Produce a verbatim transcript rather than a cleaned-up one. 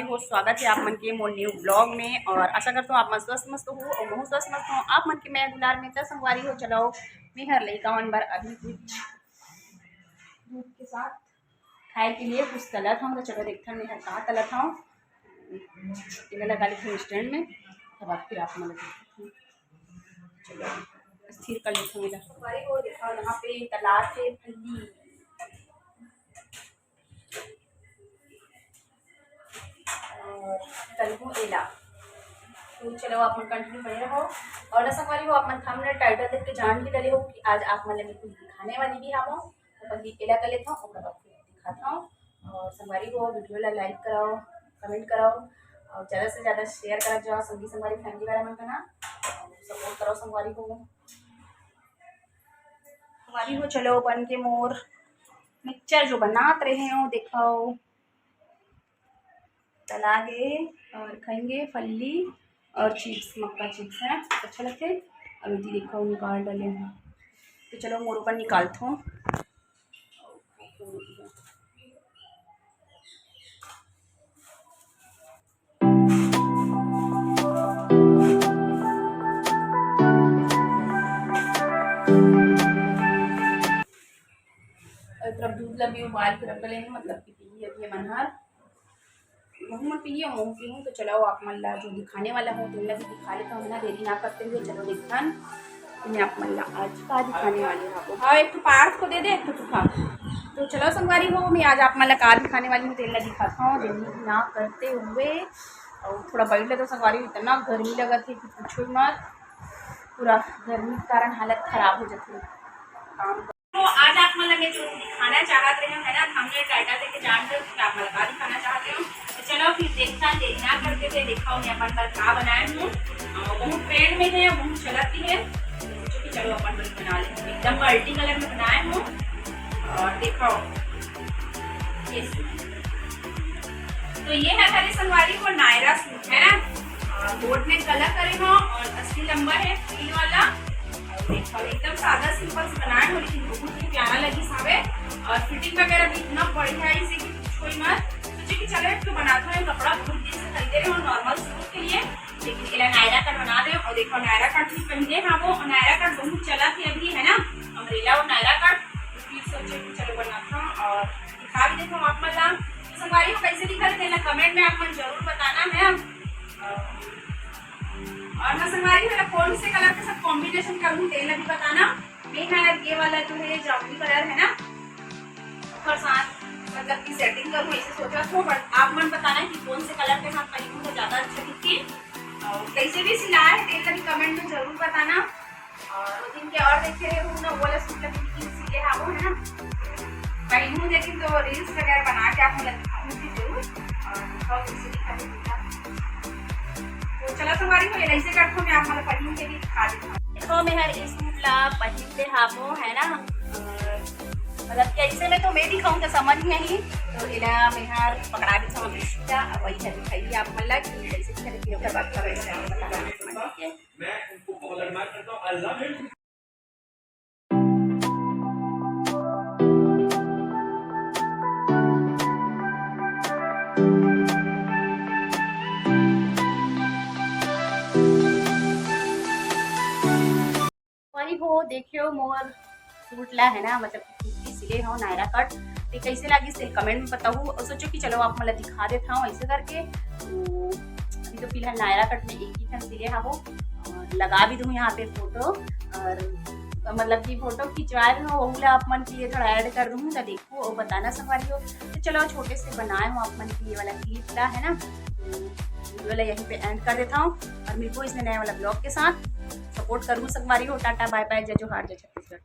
हो, स्वागत है आप मन के मोर न्यू ब्लॉग में। और आशा करता हूँ आप मन स्वस्थ मस्त हो और महू स्वस्थ मस्त हो आप मन के मया दुलार में। त संगवारी हो, चलो मैं हर लइका मन बर अभी कुछ दूध के साथ खाए के लिए कुछ तलत हूँ। तो चलो देखथन मैं हर का तलत हूँ। इन्हें लगा लेथन स्टैंड में, तब आप फिर आप मन ला देखथन। चलो स्थिर कर लेथन एला। संगवारी हो, देखो यहाँ पे तलात हे फल्ली और तलहूँ एला। तो चलो आप मन कंटिन्यू बने रहो। और संगवारी हो, आप मन थंबनेल टाइटल देख के जान भी डरे हो कि आज आप मन ला मैं कुछ दिखाने वाली भी हूँ। तो पहले एला कर लेता हूँ, ओकर बाद फिर दिखाता हूँ। और संगवारी हो, वीडियो ला लाइक कराओ, कमेंट कराओ और ज़्यादा से ज़्यादा शेयर करा जाओ संगी संगवारी फैमिली वाला मन का ना, सपोर्ट करो संगवारी हो। संगवारी हो, चलो बन के मोर मिक्सचर जो बनात रहे हो, देखो तला गे और खाएंगे फल्ली और चिप्स, मक्का चिप्स है, अच्छा लगते। और दीदी देखो निकाल डाले हैं, तो चलो मोर ओकर निकालत हूँ। और तरफ दूध ला भी उबाल के रख ले, मतलब कि पीही अभी ये मन हर। महू मन पीही और महू पीहूँ। तो चलो आप मन ला जो दिखाने वाला हूँ, तेन ला भी दिखा लेता हूँ ना, देरी ना करते हुए चलो देखथन। मैं आप मन ला आज का दिखाने वाली हूँ। हाँ, एक तो पार्थ को दे दे, एक तो तू खा। तो चलो संगवारी हो, मैं आज आप मन ला का दिखाने वाली हूँ, तेन ला दिखाता हूँ देरी ना करते हुए। और थोड़ा बैठ ले तो संगवारी, इतना गर्मी लगत है कि पूछो ही मत। पूरा गर्मी के कारण हालत खराब हो जाती है। काम तो आज आप मन ला मैं जो दिखाना चाहत रहे हूँ, है ना, थंबनेल टाइटल देख के जान रहे हो कि मैं आप मन ला का दिखाना चाहत रहे हूँ। तो चलो फिर देखथन, देरी ना करते हुए देखो मैं अपन बर का बनाए हूँ। अ, बहुत ट्रेंड में है, बहुत चलत भी है, तो सोचो कि चलो अपन बर बना लेते हैं। एकदम मल्टी कलर में बनाए हूँ और देखो ये सूट। तो ये है हमारे संगवारी को नायरा सूट है ना, अ, गोल्ड में कलर करे हो और अस्सी नंबर है प्रिंट वाला। और देखो, एकदम सादा सिंपल से बनाए हो, लेकिन बहुत ही प्यारा लगी सावे। और फिटिंग वगैरह भी इतना बढ़िया है, इसे कि पूछो ही मत। सोचे कि चलो एक तो बनाता हूँ, कपड़ा बहुत दिन से खरीदे रहे हो नॉर्मल सूट के लिए, लेकिन एला नायरा कट बना दे। और देखो, नायरा कट भी पहने हाँ वो, और नायरा कट बहुत चला थी अभी, है ना, अम्ब्रेला और नायरा कट। तो फिर सोचे कि चलो बनाता हूँ और दिखा भी देता हूँ आप मन ला। तो संगवारी हो, कैसे दिखा थे ना, कमेंट में आप मन जरूर बताना है। और मैं संगवारी हो, कौन से कलर के साथ कॉम्बिनेशन करूँ, तेन ला भी बताना। मैं है ये वाला जो है जामुनी कलर है ना, ओकर साथ मतलब कि सेटिंग करूँ, ऐसे सोचा था, बट आप मन बताना कि कौन से कलर के साथ पहनूँ तो ज़्यादा अच्छा दिखती। और कैसे भी सिला है, तेन ला भी कमेंट में जरूर बताना। और वो दिन के और देखे रहे हूँ ना, वो वाला सूट ला भी सिले हावो है ना, पहनूँ, लेकिन तो रील्स वगैरह बना के आप मन ला दिखाऊंगी जरूर। और दिखाओ, कैसे दिखा दे पूरा। तो चलो संगवारी हो, ये ऐसे करता हूँ, मैं आप मन ला पहन के भी दिखा देता हूँ। देखो, मैं हर इस सूट ला पहन ले हावो है ना, और मतलब कि ऐसे में तो मैं दिखाऊँ तो समझ नहीं, तो एला मैं हर पकड़ा देता हूँ, अब वही है दिखाइए आप मन ला कि कैसे दिखा देती हूँ, क्या बात कर रहे हैं, बताना आप मन, ठीक है। मैं उनको बहुत एडमायर करता हूँ। I love him। वही हो, देखियो मोर सूट ला है ना, मतलब कि कुर्ती सिले हो नायरा कट, ते कैसे लागिस तेन कमेंट में बताहू। और सोचो कि चलो आप मन ला दिखा देता हूँ ऐसे करके। तो अभी तो फिलहाल नायरा कट में एक ही ठन सिले हावो, और लगा भी दूँ यहाँ पे फोटो, और मतलब कि फोटो खिंचवाए भी हो, वहू ला आप मन के लिए थोड़ा ऐड कर दूँ, तो देखो और बताना संगवारी हो। तो चलो छोटे से बनाए हूँ आप मन के लिए वाला क्लिप ला है ना, तो वीडियो ला यहीं पे एंड कर देता हूँ और मिलबो इसने नए वाला ब्लॉग के साथ। सपोर्ट करूँ संगवारी हो। टाटा बाय बाय, जय जोहार, जय छत्तीसगढ़।